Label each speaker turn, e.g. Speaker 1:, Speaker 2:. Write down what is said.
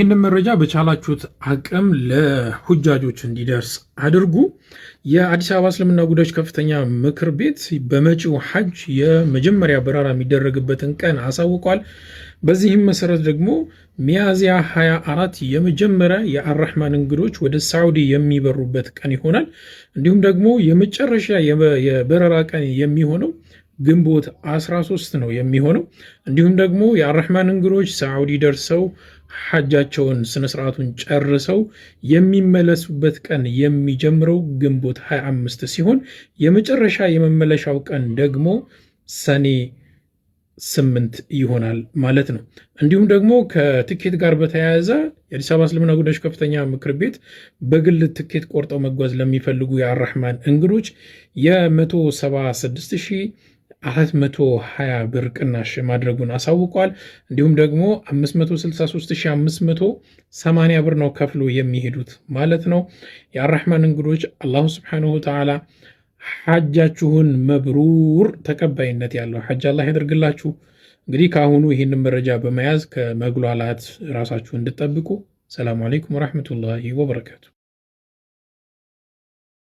Speaker 1: ይህንን መረጃ በቻላችሁት አቅም ለሁጃጆች እንዲደርስ አድርጉ። የአዲስ አበባ እስልምና ጉዳዮች ከፍተኛ ምክር ቤት በመጪው ሐጅ የመጀመሪያ በረራ የሚደረግበትን ቀን አሳውቋል። በዚህም መሰረት ደግሞ ሚያዝያ 24 የመጀመሪያ የአራህማን እንግዶች ወደ ሳዑዲ የሚበሩበት ቀን ይሆናል። እንዲሁም ደግሞ የመጨረሻ የበረራ ቀን የሚሆነው ግንቦት 13 ነው የሚሆነው። እንዲሁም ደግሞ የአራህማን እንግዶች ሳዑዲ ደርሰው ሐጃቸውን ስነስርዓቱን ጨርሰው የሚመለሱበት ቀን የሚጀምረው ግንቦት 25 ሲሆን የመጨረሻ የመመለሻው ቀን ደግሞ ሰኔ 8 ይሆናል ማለት ነው። እንዲሁም ደግሞ ከትኬት ጋር በተያያዘ የአዲስ አበባ እስልምና ጉዳዮች ከፍተኛ ምክር ቤት በግል ትኬት ቆርጠው መጓዝ ለሚፈልጉ የአራህማን እንግዶች የ176,420 ብር ቅናሽ ማድረጉን አሳውቋል። እንዲሁም ደግሞ 563580 ብር ነው ከፍሎ የሚሄዱት ማለት ነው። የአራህማን እንግዶች አላሁ ስብሓነሁ ወተዓላ ሐጃችሁን መብሩር ተቀባይነት ያለው ሐጅ አላህ ያደርግላችሁ። እንግዲህ ከአሁኑ ይህንን መረጃ በመያዝ ከመጉላላት ራሳችሁ እንድጠብቁ። ሰላሙ አለይኩም ወራህመቱላሂ ወበረካቱ።